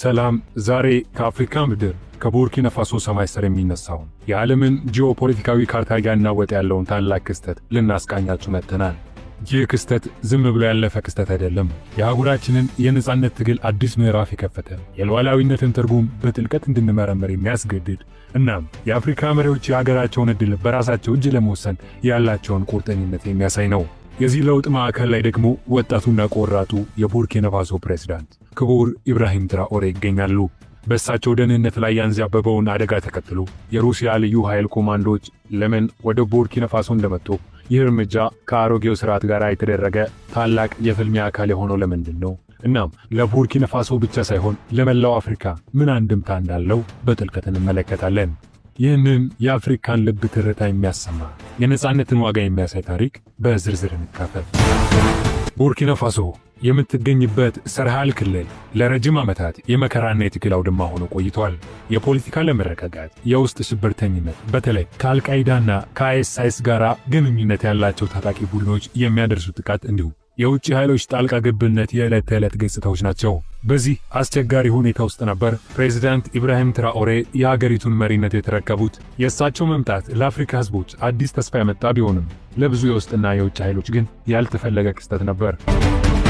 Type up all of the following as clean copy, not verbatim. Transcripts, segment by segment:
ሰላም። ዛሬ ከአፍሪካ ምድር ከቡርኪና ፋሶ ሰማይ ስር የሚነሳውን የዓለምን ጂኦፖለቲካዊ ካርታ እያናወጠ ያለውን ታላቅ ክስተት ልናስቃኛችሁ መጥተናል። ይህ ክስተት ዝም ብሎ ያለፈ ክስተት አይደለም። የአህጉራችንን የነጻነት ትግል አዲስ ምዕራፍ የከፈተ፣ የሉዓላዊነትን ትርጉም በጥልቀት እንድንመረምር የሚያስገድድ፣ እናም የአፍሪካ መሪዎች የሀገራቸውን ዕድል በራሳቸው እጅ ለመወሰን ያላቸውን ቁርጠኝነት የሚያሳይ ነው። የዚህ ለውጥ ማዕከል ላይ ደግሞ ወጣቱና ቆራጡ የቡርኪና ፋሶ ፕሬዝዳንት ክቡር ኢብራሂም ትራኦሬ ይገኛሉ። በእሳቸው ደህንነት ላይ ያንዣበበውን አደጋ ተከትሎ የሩሲያ ልዩ ኃይል ኮማንዶዎች ለምን ወደ ቡርኪና ፋሶ እንደመጡ፣ ይህ እርምጃ ከአሮጌው ስርዓት ጋር የተደረገ ታላቅ የፍልሚያ አካል የሆነው ለምንድን ነው? እናም ለቡርኪና ፋሶ ብቻ ሳይሆን ለመላው አፍሪካ ምን አንድምታ እንዳለው በጥልቀት እንመለከታለን። ይህንን የአፍሪካን ልብ ትርታ የሚያሰማ፣ የነጻነትን ዋጋ የሚያሳይ ታሪክ በዝርዝር እንካፈል። ቡርኪና ፋሶ የምትገኝበት ሰርሃል ክልል ለረጅም ዓመታት የመከራና የትግል አውድማ ሆኖ ቆይቷል። የፖለቲካ አለመረጋጋት፣ የውስጥ ሽብርተኝነት፣ በተለይ ከአልቃይዳና ከአይኤስአይኤስ ጋር ግንኙነት ያላቸው ታጣቂ ቡድኖች የሚያደርሱት ጥቃት፣ እንዲሁም የውጭ ኃይሎች ጣልቃ ገብነት የዕለት ተዕለት ገጽታዎች ናቸው። በዚህ አስቸጋሪ ሁኔታ ውስጥ ነበር ፕሬዚዳንት ኢብራሂም ትራኦሬ የሀገሪቱን መሪነት የተረከቡት። የእሳቸው መምጣት ለአፍሪካ ሕዝቦች አዲስ ተስፋ ያመጣ ቢሆንም ለብዙ የውስጥና የውጭ ኃይሎች ግን ያልተፈለገ ክስተት ነበር።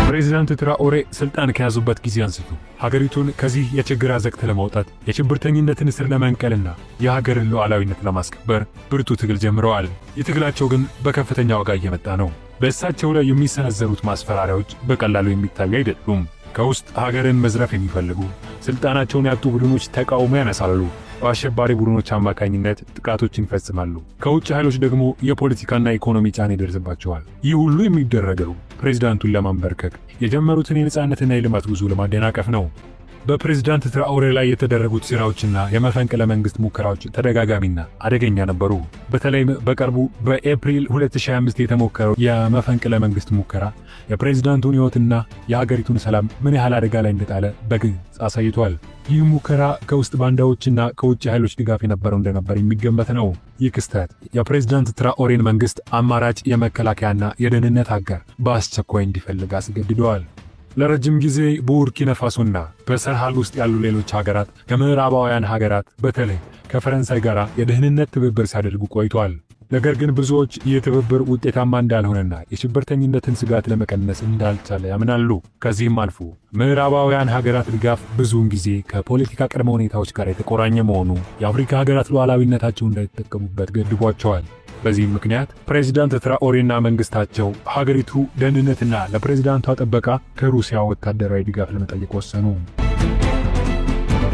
ፕሬዚዳንት ትራኦሬ ስልጣን ከያዙበት ጊዜ አንስቶ ሀገሪቱን ከዚህ የችግር አዘቅት ለማውጣት፣ የሽብርተኝነትን እስር ለመንቀልና የሀገርን ሉዓላዊነት ለማስከበር ብርቱ ትግል ጀምረዋል። የትግላቸው ግን በከፍተኛ ዋጋ እየመጣ ነው። በእሳቸው ላይ የሚሰነዘሩት ማስፈራሪያዎች በቀላሉ የሚታዩ አይደሉም። ከውስጥ ሀገርን መዝረፍ የሚፈልጉ፣ ስልጣናቸውን ያጡ ቡድኖች ተቃውሞ ያነሳሉ። በአሸባሪ ቡድኖች አማካኝነት ጥቃቶችን ይፈጽማሉ። ከውጭ ኃይሎች ደግሞ የፖለቲካና ኢኮኖሚ ጫና ይደርስባቸዋል። ይህ ሁሉ የሚደረገው ፕሬዝዳንቱን ለማንበርከክ፣ የጀመሩትን የነጻነትና የልማት ጉዞ ለማደናቀፍ ነው። በፕሬዝዳንት ትራኦሬ ላይ የተደረጉት ሴራዎችና የመፈንቅለ መንግስት ሙከራዎች ተደጋጋሚና አደገኛ ነበሩ። በተለይም በቅርቡ በኤፕሪል 2025 የተሞከረው የመፈንቅለ መንግስት ሙከራ የፕሬዝዳንቱን ሕይወትና የሀገሪቱን ሰላም ምን ያህል አደጋ ላይ እንደጣለ በግልጽ አሳይቷል። ይህ ሙከራ ከውስጥ ባንዳዎችና ከውጭ ኃይሎች ድጋፍ የነበረው እንደነበር የሚገመት ነው። ይህ ክስተት የፕሬዝዳንት ትራኦሬን መንግስት አማራጭ የመከላከያና የደህንነት አጋር በአስቸኳይ እንዲፈልግ አስገድደዋል። ለረጅም ጊዜ ቡርኪና ፋሶና በሰርሃል ውስጥ ያሉ ሌሎች ሀገራት ከምዕራባውያን ሀገራት በተለይ ከፈረንሳይ ጋር የደህንነት ትብብር ሲያደርጉ ቆይቷል። ነገር ግን ብዙዎች ይህ ትብብር ውጤታማ እንዳልሆነና የሽብርተኝነትን ስጋት ለመቀነስ እንዳልቻለ ያምናሉ። ከዚህም አልፎ ምዕራባውያን ሀገራት ድጋፍ ብዙውን ጊዜ ከፖለቲካ ቅድመ ሁኔታዎች ጋር የተቆራኘ መሆኑ የአፍሪካ ሀገራት ሉዓላዊነታቸውን እንዳይጠቀሙበት ገድቧቸዋል። በዚህም ምክንያት ፕሬዚዳንት ትራኦሬና መንግስታቸው ሀገሪቱ ደህንነትና ለፕሬዚዳንቷ ጥበቃ ከሩሲያ ወታደራዊ ድጋፍ ለመጠየቅ ወሰኑ።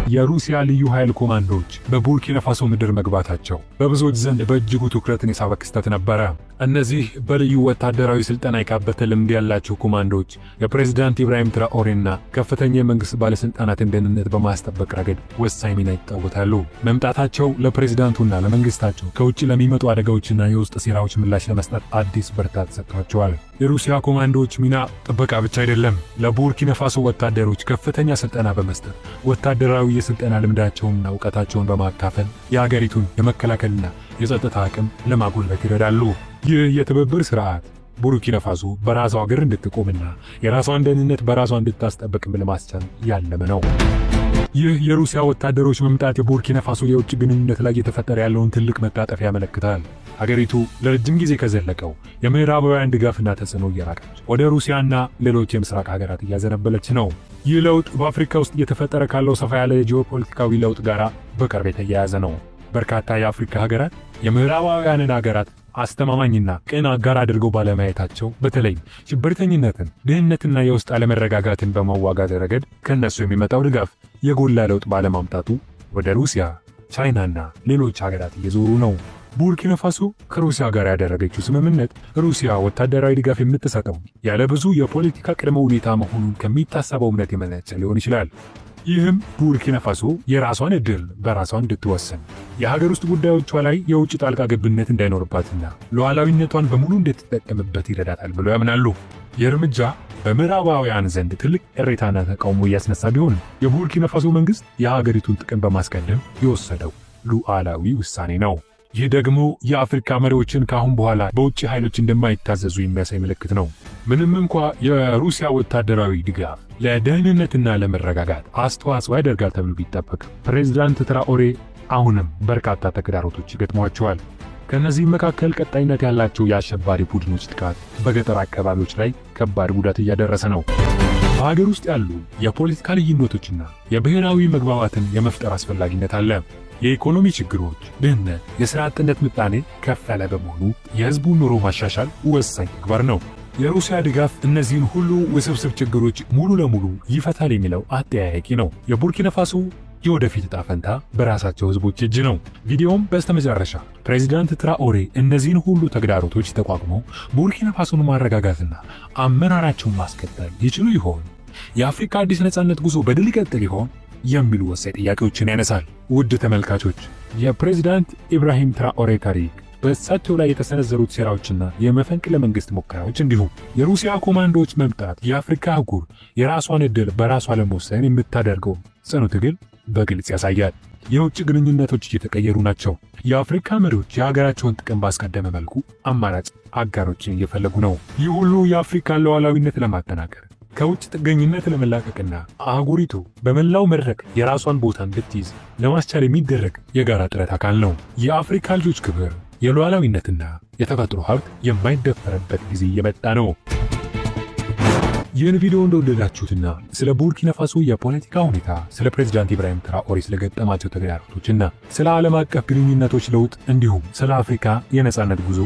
የሩሲያ ልዩ ኃይል ኮማንዶዎች በቡርኪና ፋሶ ምድር መግባታቸው በብዙዎች ዘንድ በእጅጉ ትኩረትን የሳበ ክስተት ነበረ። እነዚህ በልዩ ወታደራዊ ስልጠና የካበተ ልምድ ያላቸው ኮማንዶዎች የፕሬዝዳንት ኢብራሂም ትራኦሬና ከፍተኛ የመንግስት ባለስልጣናትን ደህንነት በማስጠበቅ ረገድ ወሳኝ ሚና ይጫወታሉ። መምጣታቸው ለፕሬዝዳንቱና ለመንግስታቸው ከውጭ ለሚመጡ አደጋዎችና የውስጥ ሴራዎች ምላሽ ለመስጠት አዲስ ብርታት ሰጥቷቸዋል። የሩሲያ ኮማንዶዎች ሚና ጥበቃ ብቻ አይደለም። ለቡርኪና ፋሶ ወታደሮች ከፍተኛ ስልጠና በመስጠት፣ ወታደራዊ የስልጠና ልምዳቸውንና እውቀታቸውን በማካፈል የሀገሪቱን የመከላከልና የጸጥታ አቅም ለማጎልበት ይረዳሉ። ይህ የትብብር ስርዓት ቡርኪና ፋሶ በራሷ እግር እንድትቆምና የራሷን ደህንነት በራሷ እንድታስጠብቅም ለማስቻል ያለመ ነው። ይህ የሩሲያ ወታደሮች መምጣት የቡርኪና ፋሶ የውጭ ግንኙነት ላይ እየተፈጠረ ያለውን ትልቅ መታጠፍ ያመለክታል። ሀገሪቱ ለረጅም ጊዜ ከዘለቀው የምዕራባውያን ድጋፍና ተጽዕኖ እየራቀች ወደ ሩሲያና ሌሎች የምስራቅ ሀገራት እያዘነበለች ነው። ይህ ለውጥ በአፍሪካ ውስጥ እየተፈጠረ ካለው ሰፋ ያለ የጂኦፖለቲካዊ ለውጥ ጋር በቅርብ የተያያዘ ነው። በርካታ የአፍሪካ ሀገራት የምዕራባውያንን ሀገራት አስተማማኝና ቅን አጋር አድርገው ባለማየታቸው፣ በተለይም ሽብርተኝነትን፣ ድህነትና የውስጥ አለመረጋጋትን በመዋጋት ረገድ ከእነሱ የሚመጣው ድጋፍ የጎላ ለውጥ ባለማምጣቱ ወደ ሩሲያ፣ ቻይናና ሌሎች ሀገራት እየዞሩ ነው። ቡርኪና ፋሶ ከሩሲያ ጋር ያደረገችው ስምምነት ሩሲያ ወታደራዊ ድጋፍ የምትሰጠው ያለ ብዙ የፖለቲካ ቅድመ ሁኔታ መሆኑን ከሚታሰበው እምነት የመነጨ ሊሆን ይችላል። ይህም ቡርኪና ፋሶ የራሷን ዕድል በራሷ እንድትወስን፣ የሀገር ውስጥ ጉዳዮቿ ላይ የውጭ ጣልቃ ገብነት እንዳይኖርባትና ሉዓላዊነቷን በሙሉ እንድትጠቀምበት ይረዳታል ብለው ያምናሉ። ይህ እርምጃ በምዕራባውያን ዘንድ ትልቅ ቅሬታና ተቃውሞ እያስነሳ ቢሆንም የቡርኪና ፋሶ መንግስት የሀገሪቱን ጥቅም በማስቀደም የወሰደው ሉዓላዊ ውሳኔ ነው። ይህ ደግሞ የአፍሪካ መሪዎችን ከአሁን በኋላ በውጭ ኃይሎች እንደማይታዘዙ የሚያሳይ ምልክት ነው። ምንም እንኳ የሩሲያ ወታደራዊ ድጋፍ ለደህንነትና ለመረጋጋት አስተዋጽኦ ያደርጋል ተብሎ ቢጠበቅም፣ ፕሬዝዳንት ትራኦሬ አሁንም በርካታ ተግዳሮቶች ይገጥሟቸዋል። ከእነዚህም መካከል ቀጣይነት ያላቸው የአሸባሪ ቡድኖች ጥቃት በገጠር አካባቢዎች ላይ ከባድ ጉዳት እያደረሰ ነው። በሀገር ውስጥ ያሉ የፖለቲካ ልዩነቶችና የብሔራዊ መግባባትን የመፍጠር አስፈላጊነት አለ። የኢኮኖሚ ችግሮች፣ ድህነት፣ የሥራ አጥነት ምጣኔ ከፍ ያለ በመሆኑ የሕዝቡን ኑሮ ማሻሻል ወሳኝ ተግባር ነው። የሩሲያ ድጋፍ እነዚህን ሁሉ ውስብስብ ችግሮች ሙሉ ለሙሉ ይፈታል የሚለው አጠያያቂ ነው። የቡርኪና ፋሶ የወደፊት ዕጣ ፈንታ በራሳቸው ሕዝቦች እጅ ነው። ቪዲዮም በስተመጨረሻ ፕሬዚዳንት ትራኦሬ እነዚህን ሁሉ ተግዳሮቶች ተቋቁመው ቡርኪና ፋሶን ማረጋጋትና አመራራቸውን ማስቀጠል ይችሉ ይሆን? የአፍሪካ አዲስ ነጻነት ጉዞ በድል ይቀጥል ይሆን? የሚሉ ወሳኝ ጥያቄዎችን ያነሳል። ውድ ተመልካቾች፣ የፕሬዚዳንት ኢብራሂም ትራኦሬ ታሪክ፣ በእሳቸው ላይ የተሰነዘሩት ሴራዎችና የመፈንቅለ መንግስት ሙከራዎች እንዲሁም የሩሲያ ኮማንዶዎች መምጣት የአፍሪካ አህጉር የራሷን ዕድል በራሷ ለመወሰን የምታደርገው ጽኑ ትግል በግልጽ ያሳያል። የውጭ ግንኙነቶች እየተቀየሩ ናቸው። የአፍሪካ መሪዎች የሀገራቸውን ጥቅም ባስቀደመ መልኩ አማራጭ አጋሮችን እየፈለጉ ነው። ይህ ሁሉ የአፍሪካን ሉዓላዊነት ለማጠናከር፣ ከውጭ ጥገኝነት ለመላቀቅና አህጉሪቱ በመላው መድረክ የራሷን ቦታ እንድትይዝ ለማስቻል የሚደረግ የጋራ ጥረት አካል ነው። የአፍሪካ ልጆች ክብር፣ የሉዓላዊነትና የተፈጥሮ ሀብት የማይደፈርበት ጊዜ እየመጣ ነው። ይህን ቪዲዮ እንደወደዳችሁትና ስለ ቡርኪና ፋሶ የፖለቲካ ሁኔታ፣ ስለ ፕሬዝዳንት ኢብራሂም ትራኦሬ ስለገጠማቸው ተግዳሮቶችና ስለ ዓለም አቀፍ ግንኙነቶች ለውጥ እንዲሁም ስለ አፍሪካ የነጻነት ጉዞ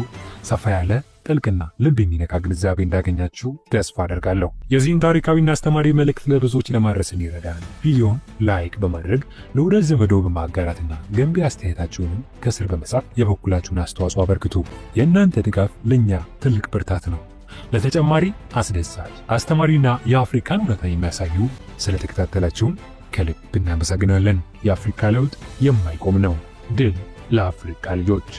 ሰፋ ያለ፣ ጥልቅና ልብ የሚነካ ግንዛቤ እንዳገኛችሁ ተስፋ አደርጋለሁ። የዚህን ታሪካዊና አስተማሪ መልእክት ለብዙዎች ለማድረስ እንዲረዳን ቪዲዮን like በማድረግ፣ ለወዳጅ ዘመዶ በማጋራትና ገንቢ አስተያየታችሁንም ከስር በመጻፍ የበኩላችሁን አስተዋጽኦ አበርክቱ። የእናንተ ድጋፍ ለእኛ ትልቅ ብርታት ነው። ለተጨማሪ አስደሳች፣ አስተማሪና የአፍሪካን እውነታ የሚያሳዩ ስለተከታተላችሁን ከልብ እናመሰግናለን። የአፍሪካ ለውጥ የማይቆም ነው። ድል ለአፍሪካ ልጆች!